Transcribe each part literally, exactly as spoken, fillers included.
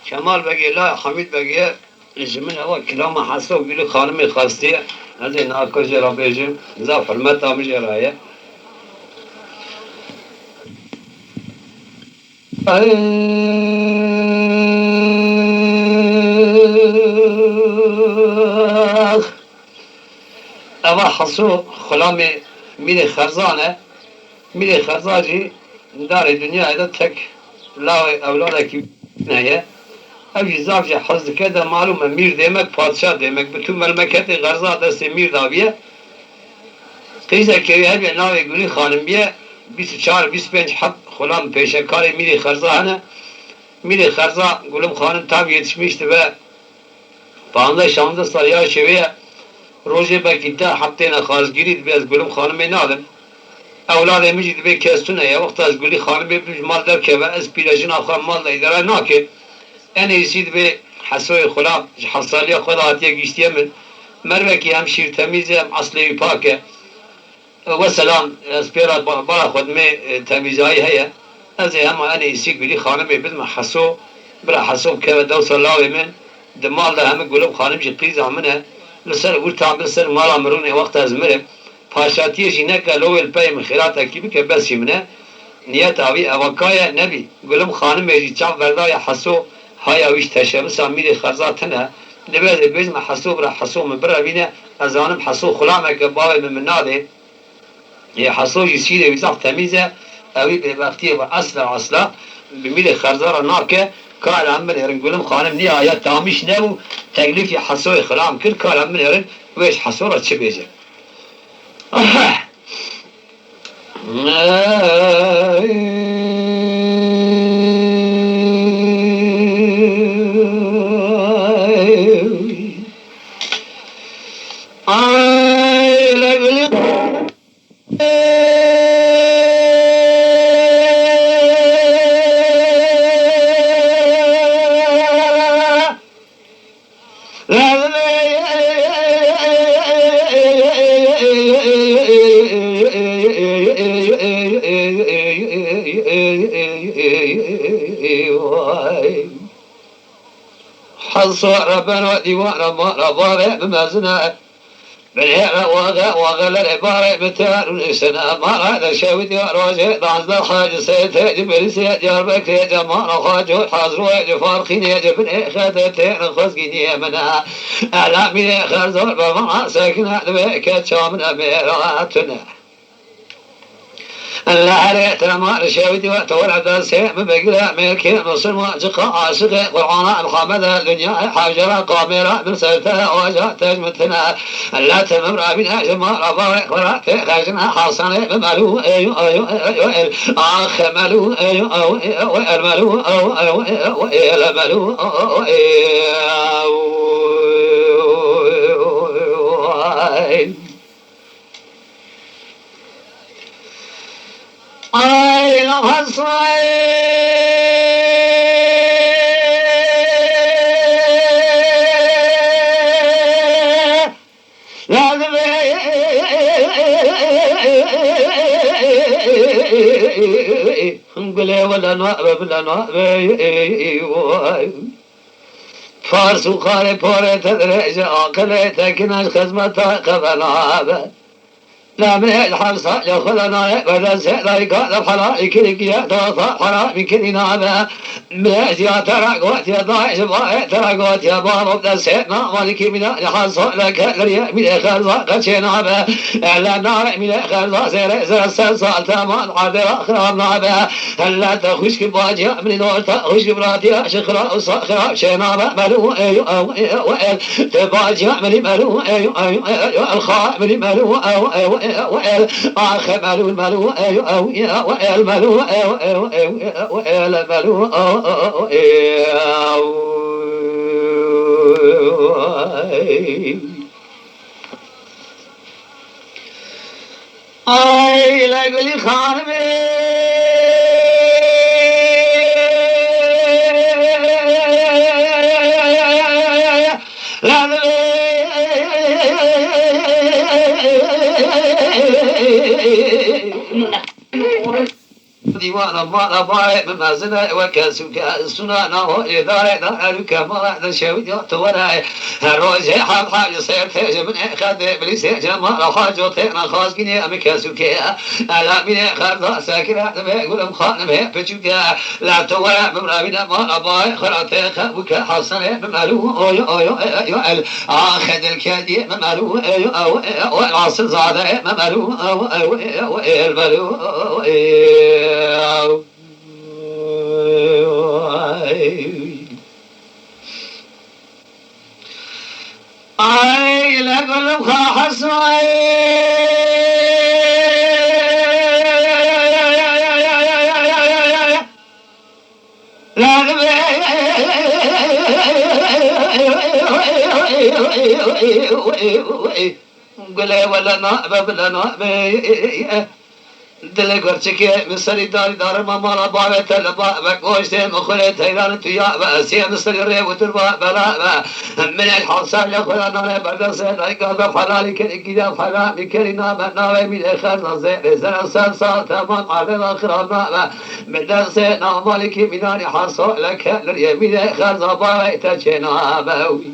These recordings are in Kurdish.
Kemal Begê, laya Hamîd Begê ye. Ji min ewa kilama Heso Gulî Xanimê xwestiye. Ez ê naka jê re bêjim. Zaf hurmeta min jê re heye. Ax. Eva Heso xulamê Mîrê Xerzan e. Mîrê Xerza jî darê dinyayê de tek lawê ewladekî heye. Ew jî zaf jê hez dike de, malûm e, mîr demek, padşa demek. Bi tu memleketê Xerza destê mîr daviye. Qîzeke wî hebe navê Gulî Xanim biye. Bîst û çar, bîst û pênc heb xulam pêşekarê Mîrê Xerza hene. Mîrê Xerza Gulî Xanim tam yetişmiş dibe. Panzdeh şanzdeh sal yaşê wê ye. Rojê belkî deh heb têne xarzgirî, dibe ez Gulî Xanimê nadim. Ewladê min jî dibe kes tune ye. Wexta ez Gulî Xanimê bim ji mal derkeve, ez pîrejina xwe mal de îdare nakim. En êsî dibe Hesoyê xulam ji hesaliya xwe de hatiye giştiye min. Mervekî hem şîr temîz e, hem eslê wî pak e. Weselam, ez pê re ba-, bara xwe dimê, e, temîzayî heye. Ez ê hema enê îsî Gulî Xanimê bidime Heso. Bira Heso bikeve dewsa lawê min. Di mal de hemî Gulî Xanim jî qîza min e. Li ser wurta min, li ser mala min rûnê wexta ez mirim. Paşatiyê jî neke, lowê li peyê min xêratekî bike, besî min e. Niyeta wî evaka ye, nebî. Gulî Xanimê jî çav berdaye Heso, haya wî ji teşebisa Mîrê Xerza tune. Dibe ez ê bêjime Heso, bira Heso min birevîne. Ez zanim Heso xulameke bavê min min nadê. Yê Heso jî sîrê wî zaf temîz e. Ewî bêbextiyê bi esla esla bi Mîrê Xerza re nake. Kara min êrin Gulî Xanim nîya ya tamîş nebû. Teklîfî Hesoyê xilam kir. Kara min êrin wê ji Heso re çi bêje? Ay, le Gulî. Heso re beno dîwana mala bavê min mezin e. Binê re waxe, waxe lerê barê min têr û niştin e. Mala de şewitiya rojê danzdeh hacî seytê ci birisê Diyarbekirê, cemala xaco hazroyê ci farxînê ci binê xetê têr xwezgîniyê min e. Ela Mîrê Xerzor be mala sekine, divê keça min e mêra tune. Li herê te mar şewitî we tewera destê min bigire, mêrkê misilman ciqa aşiqê Qur'ana Muhammed e, dinyayê hewcera kamêra min ser te oja tecmitine. Lete min rabîne ji mala bavê xwe re tê xejine Hasanê bi melû ê ê ê ê ax melû ê ê ê melû ê ê melû ê. Ay, la hasay. Gulê wele nabe, bile nabe. Fars û xarê porê te dirêje, aqilê te kine ji xizmeta qeve nabe. La min ê hemsa ya xwe de nayê berdestê dayika de hela îkirîkiye dawata hela mîkirî nabe. Min ê ziya te re gotiye dayê ji bayê te re gotiye bavo destê na malikî mîna ya hemsa de ke liriyê mîrê xerza qeçê nabe. Ele nayê mîrê xerza zêrê zere ser sal te man ardê ra xirab nabe. Helle te xwişk baciya min orta xwişk biratiya ji xira û sa xira şêna be melu ê ê ê ê. Te baciya min melu ê ê ê ê. Xa min melu ê ê ê ê. Axe melu melu ê ê ê ê. Melu ê ê ê ê. Melu ê ê ê. Ay, le Gulî Xanimê. Dîwana mala barê min mezin e, weke sûke sûna nava êdarê da erûke mala de şewî ya tu were. Her rojê hevha li ser têje min ê xedê bilîsê cemala haco têna xazgînê em kesûke. Ela mînê xerda sekire dibê gulim xanimê piçûke. La tu were min revîne mala barê xira tê xebûke hasenê min erû oyo oyo el. Axe dilkediye memeru, e, e, e, e, Nasir Zade, e, memeru, e, e, e, e, el meru, e, e, Ay, la gülüm ha hasay. Gulê wele nabe bile nabe. Dilê gurçikê min serî darî darima mala bavê te li ba be goştê min xurê teyran tu ya be esiyê min serî rê û tur ba bela be. Min el hawsar ya xwe ya nane berdesê dayika be helalî kerî gîda heramî kerî nabe navê mînê xerza zêrê zere ser sal temam erdê da xirab nabe. Bi destê namalîkî mînanî haso leke liriyê mînê xerza bavê te çê nabe wî.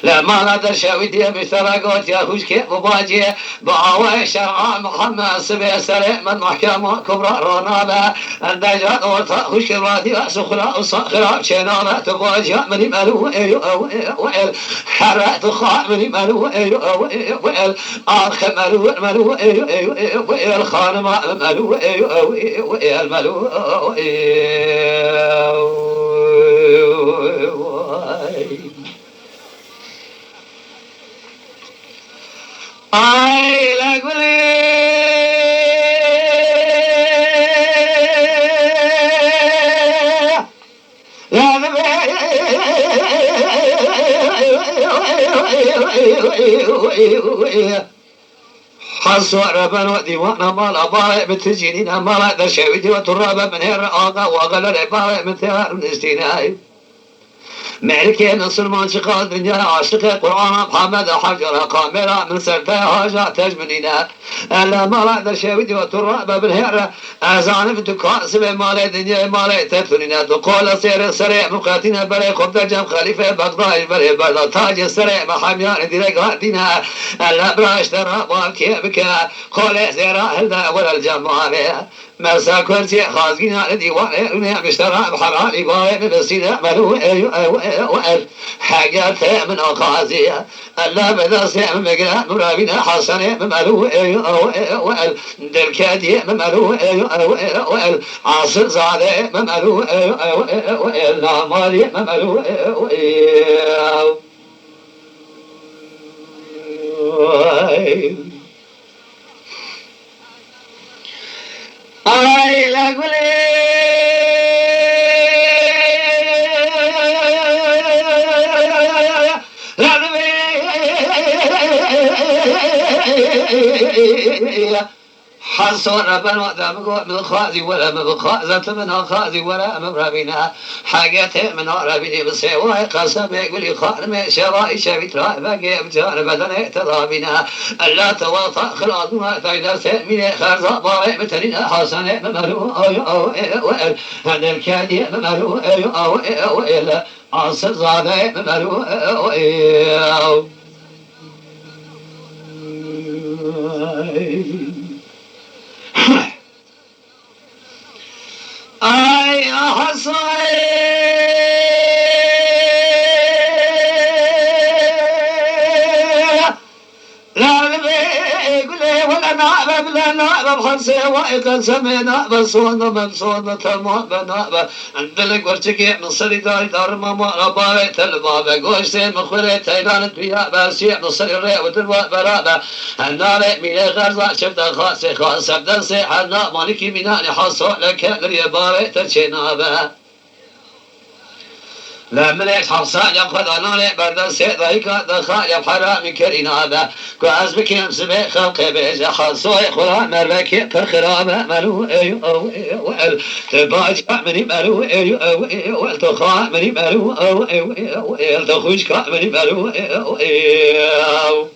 Li mala de şewî diye miştera gotiye hûşkê û baciyê bi awayê şer'a Mihemed sibê serê min mehkema kubra ranabe. Deja orta hûşkê radiye suxra û saxira çênabe tu baciya minî melu ê ê ê ê. Here tu xa minî melu ê ê ê ê. Axe melu melu ê ê ê ê. Xanima melu ê ê ê ê. Melu ê. Ay la gulê. La Haso rebeno dîwana mala barê min tu cînîne mala de şewî dîwa tu rabe min hêr aga wagelerê barê min tê her niştîne. Mêrikê misilman çiqas dinya aşiqê Qur'ana Muhammed e her cara kamera min ser te haja tecminîne. Ele mala de şewî dîwa tu rabe min hêr. Ez zanim tu ka sibê malê dinyayê malê te tunîne. Tu qola sêrê serê min qetîne berê xwe de cem xelîfê Bexdayê berê berda tacê serê me hemyanê direk hatîne. Ele bira ji te re bavkê bike. Kolê zêra hilde were li cem bavê. Mersa kursiyê xazgîna li dîwarê rûnê miştera bi helalî bavê min bisîne melû ê ê ê ê. Heger te min axazî. Ele bi destê min bigire min revîne Hesenê min melû ê ê ê ê. Dilkediyê min melû ê ê ê. Asilzadê min melû ê ê ê. Namalî min melû ê ê ê. Ay la gulê. Heso rebeno de min got min xazî were min bixaze tu min axazî were min revîne. Hegetê min a revînê bi sêwayê qesemê gulî xanimê şevayî şevît ra vegê bi car bedenê te davîne. Ella te wexta xilas bûme tey dersê mînê xerza barê min tenîne Hesenê min merû ayo ayo ê ê. Hendel kediyê min merû ê ayo ê ê. Asilzadê min merû ê ê. Ay, ah, say. La be gule wala na be bile na be hamse wa ikan seme na be son be son be tamam be na be. Dilê gurçikê min serî darî darima mala bavê te li bavê goştê min xurê teyran tuya bersiyê min serî rê û dirva berabe. Navê mînê xerza çifte xasê xas serdestê her na malikî mînanê haso leke liriyê bavê te çê nabe. Lê min ê hewsa ya xwe da nanê berdestê dayika de xalê heramî kerî nabe. Ku ez bikim sibê xelqê bêje hasoyê xwe ra mervekê pir xirabe. Melû ê ê ê ê. Tu baca minî melû ê ê ê ê. Tu xa minî melû ê ê ê ê. Tu xwîşka minî melû ê ê ê.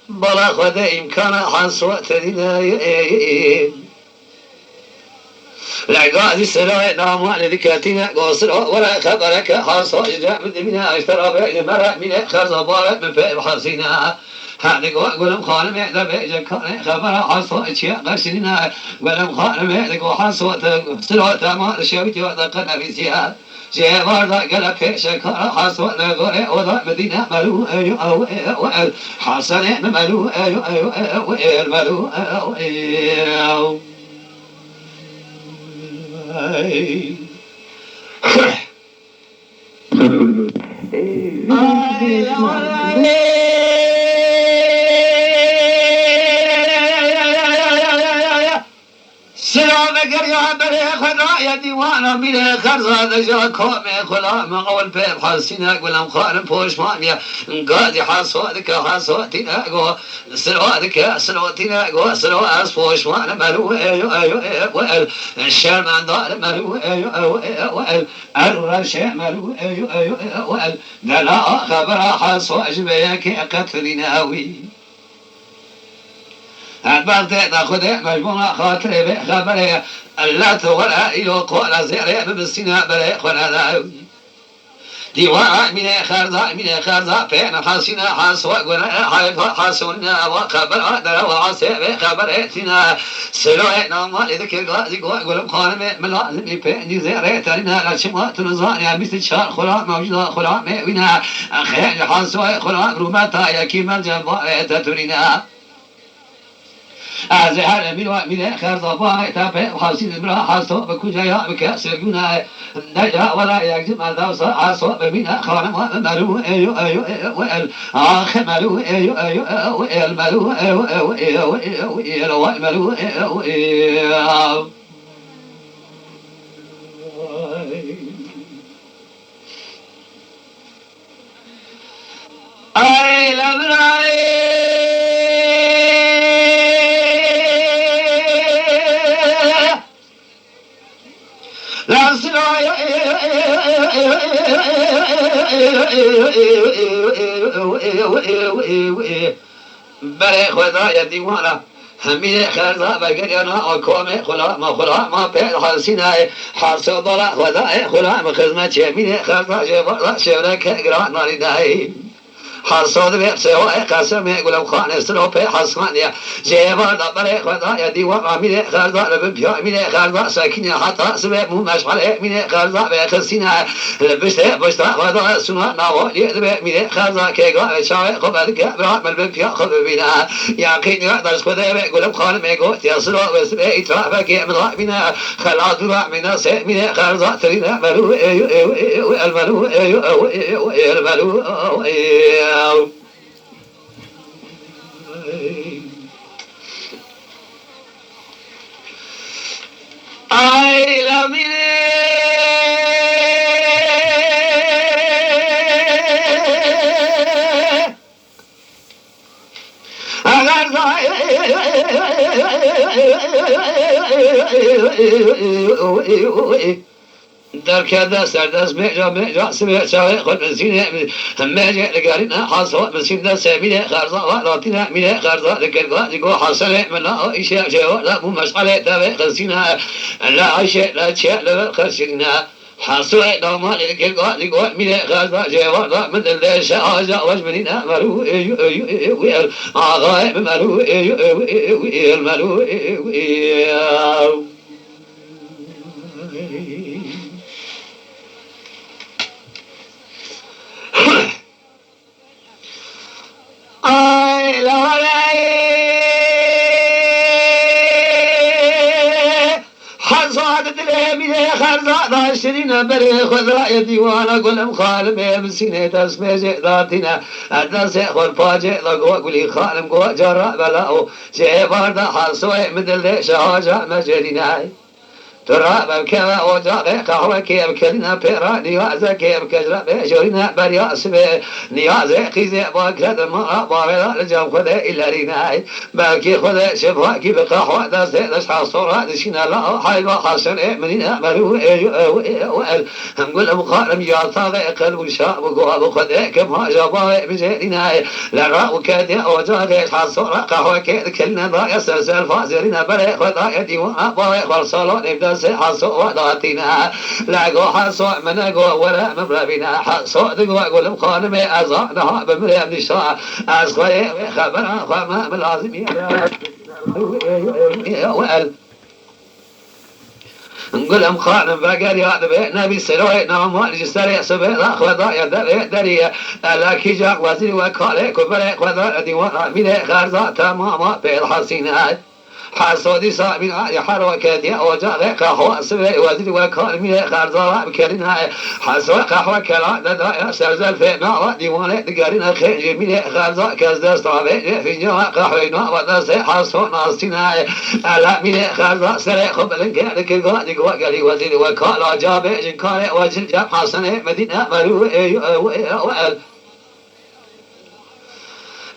Bala xwe de îmkana Haso tedîne. Lê gazî sirayê namalê diketîne, go siro were xebereke Haso ji cem dimîne, eştera bêjî mere mînê xerza bare min pê bihesîne. Hadi go Gulim xanimê de bêje karê xebera Haso çiye qeşîne. Gulim xanimê de go Haso te siro te ma şewîtiyo de qe nevîsiye. Ji êvar de gele pêşekara Haso li gorê oda Medîne melû eyo ew ew el. Hasenê min melû eyo eyo ew el melû ew ew. Sila vegeriya berê xwe daye dîwana mîrê xerza de ja komê xula me ewil pê bihesîne Gulim xanim poşman ye. Gazî Haso dike Haso tîne go silo dike silo tîne go silo ez poşman melû eyo eyo eyo el. Şermendar melû eyo eyo eyo el. Er reşe melû eyo eyo eyo el. Dela xebera Haso ji vê yekê qetilîne wî. Her berdê de Xwedê mecbûna xatirê vê xeberê. Ella tu were îro kola zêrê bibistîne berê xwe nede. Dîwara mînê xerza, mînê xerza pê nehesîne Haso gure hayfa Haso nine ewa xebera derewa asê vê xeberê tîne. Siloyê namalê dikir gazî go Gulim xanimê min lazimî pêncî zêrê terîne. Re çima tu nizaniye bîst û çar xula mewcûda xula mê wîne. Xêr Hasoyê xula rûmeta yekî mercê barê te turîne. Ez ê her mîr wa mîrê xerza barê te pê xasî mira Haso bi kuca ya bike sirgûne. Deja wela yek ji merdewsa Haso bi mîne xanima merû eyo eyo eyo el. Axe merû eyo eyo eyo el merû eyo eyo eyo eyo el vay merû eyo eyo. Ay la birayê. La sirayê. Berê xwe daye dîwana. Hemînê xerza vegeriyana a komê xula ma xula ma pê hasînayê. Harso bala xwe dayê xula ma xizmetçê mînê xerza jê vala şevre ke giran narînayê. Harso divê sewayê qesemê Gulim xanê silo pê hesaniye. Jê vala berê xwe daye dîwana mînê xerza li bin piya mînê xerza sekîne heta sibê mû meşxelê mînê xerza vê xisîne. Li piştê pişta xwe da suna navaliyê dibe mîrê xerza kê gavê çavê xwe vedike bira min bi piya xwe bibîne. Yaqîn ya dest xwe de ve Gulim xanimê gotiye siro ve sibê îtirafekê min rabîne. Xela dûra mîne sê mîrê xerza tirîne merû ê ê ê ê el merû ê ê ê el merû ê. Ay la mîrê. Eger da Derkeve serdest mêca mêca sibê çavê xwe nizînê mêcê digerîne Haso misîn de semînê xerza velatîne mînê xerza dikir gazî go Hasenê min na îşe cêwar de bû meşxelê devê xisîne le Ayşê le çiye li vir xirşînîne. Hasoyê damalê dikir gazî go mînê xerza cêwar de min dil dê şe aja weş binîne merû ê ê ê ê ê axayê min merû ê ê ê ê ê merû ê ê ê. Ay, la, la, Hezar dilê mînê xerza da şirîne berê xwe da ye dîwana Gulim xalimê misînê dest mêjê datîne. Destê xwe pacê da go Gulî xalim go cara bela û jê êvar da Hasoyê min dil dê şehaja me jêrîne. Ra bevkeve ocaxê qehwekê, bi kelîna pê ra niyazekê, bi kecra bê jorîne beriya sibê. Niyazê qîzê bakre di mala bavê de li cem Xwedê îlerîne. Belkî Xwedê şifakî bi qehwe destê de ji Heso re dişîne la heyva Hesenê minîne merû ê ê ê ê el. Hingul em xarim ya taxê qelb û şa bi go bi Xwedê kim haja bavê bijêrîne. Lera û kediya ocaxê Heso re qehwekê dikelîne daye ser selfa zêrîne berê xwe daye dîwana bavê xwe salonê bi destê Heso we datîne. Lego Heso mine go were min revîne. Heso digo gulim xanimê ez a niha bi mirê nişta. Ez xweyê wê xebera xwe me bi lazimî re. Gulem xanim vegeriya dibê nebî seroyê namal ji serê sibê da xwe daye devê derî ye. Ela kîja wezîr we karê ku berê xwe da dîwana mînê xerza temama pê dihesîne. Heso dîsa mîna ya hero ketiye ocaxê qehwa sibê wezîr we kar mînê xerza ra bikerîne. Heso qehwe kela de daye ser zelfê nava dîwanê digerîne xêjî mînê xerza kes desta vê jê fincana qehweyê nava destê Heso nastîne. Ela mînê xerza serê xwe bilind kir dikir go dî go gelî wezîrî we kala cabê jin karê we jin cem Hesenê Medîne merû ê ê ê ê el.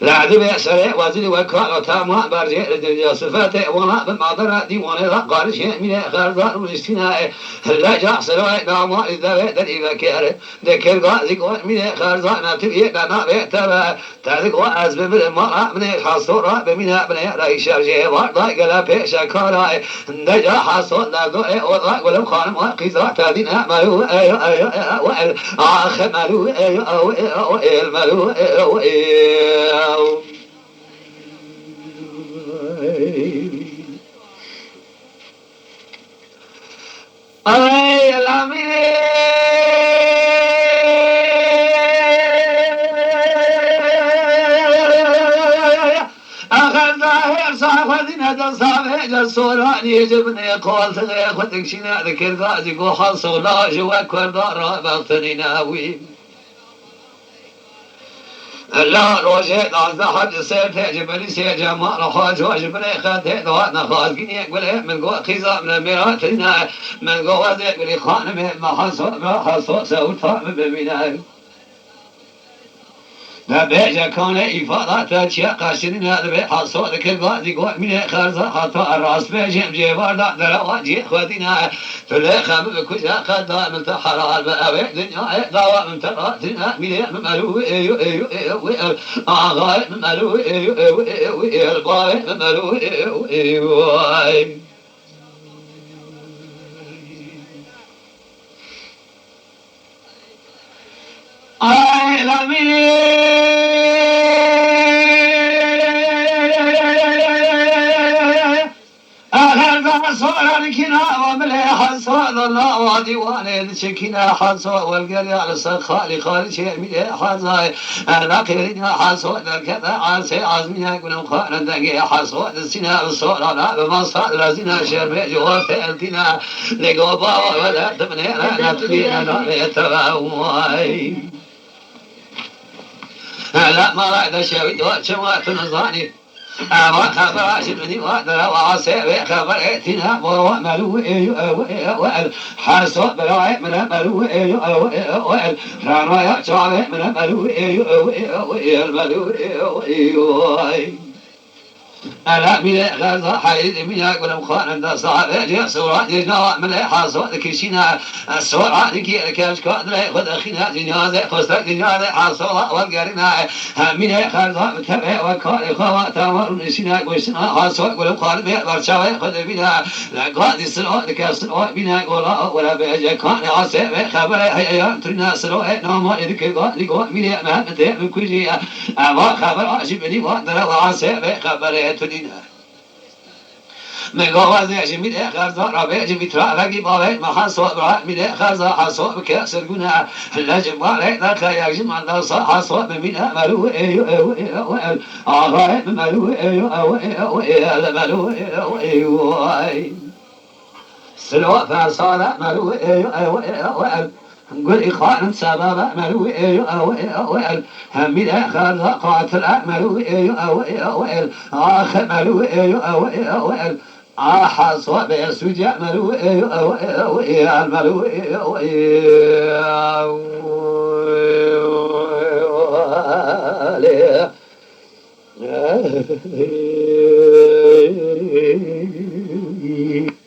Lehdi bê serê wezîrî we kala tamam berjê li dinya sifetê wana bi madara dîwanê da qarişê mînê xerza rûniştîne. Hille ca serayê dama îzdevê derî vekere. Dekir gazî go mînê xerza netibiyê de navê te be. Te digo ez bimirim mala min ê Heso re bimîne binê reyşer jê êvar da gele pêşekara. Deca Heso derdo ê oda gulim xanim we qîza te dîne merû ê ê ê ê el. Axe merû ê ê ê el merû ê ê. Ay Lamînê. Axir dahêr saxwedîne de savê de soraniyê ci binê qoltixê xwe dikşîne dikir gazî go Heso la ji we kurda rabextinîne wî. La rojê dazdeh heb ji ser tê ji berî sê cemal xwe ji binê xetê dihat nexwazgînê gulê min got qîza min mêra tirîne. Min got wezê gulî xanimê me Heso bira Heso sewta min bibîne. Dibêje kanê îfada te çiye qeştirîne dibê Heso dikir gazî got mînê xerza heta rast bêjim cêvar da derewa cihê xwedîne. Tu lê xemî bi kuja qeda min te helal be. Ew ê dinyayê dawa min te ratîne. Mîrê min merû ê ê ê ê ê. Axayê min merû ê ê ê ê ê. Bavê min merû ê ê ê ê. Ay la mîrê. Axir da soran kîna wa milê Heso da nawa dîwanê diçikîne Heso welgeriya li ser xalî xalî çê mîrê Hezayê. Erna qêrîna Heso derkete ersê azmîne gulim xwarin dengê Heso disîne bi sorana bi masa direzîne şermê ji xwe têltîne. Lê go bawa wele dimnê re netibîne navê te ve way. Hele mala de şewî do çima tu nizanî. Eva xebera ji binî wa derewa sê wê xeberê tîne bo we melû ê ê ê el. Heso birayê min e melû ê ê ê el. Ranaya çavê min e melû ê ê ê el melû ê ê. Ela mîrê xerza heyî mîna gulim xwarin da sare cê sora cêjna min ê Heso dikişîne. Sora dikî keşka dilê xwe dixîne, dinyazê xwestek dinyazê Heso wa welgerîne. Hemînê xerza bi tevê we karê xwe wa tama rûnişîne goştina Heso gulim xwarin bê berçavê xwe dibîne. Lê gazî siro dike siro bîne gola were bêje kanê asê vê xeberê heye yan turîne siro ê nama ê dikir gazî go mînê Mehmetê min kujî. Eva xebera ji binî wa derewa asê vê xeberê tunîne. Min go wezê ji mîrê xerza rabê ji vîtra vegî bavê me Heso bira mîrê xerza Heso bike sirgûne. Le ji barê de xeyek ji me dersa Heso bimîne melû ê ê ê ê. Axayê min melû ê ê ê ê. Melû ê ê ê. Silo fersane melû ê ê ê. Gulî xanim sebebe melû ê ê ê. Hemîre xerza qatile melû ê ê ê. Axe melû ê ê ê. Aha, swabê sucê merû, ê, ê, ê, ê, merû, ê, ê, ê, ê, ê.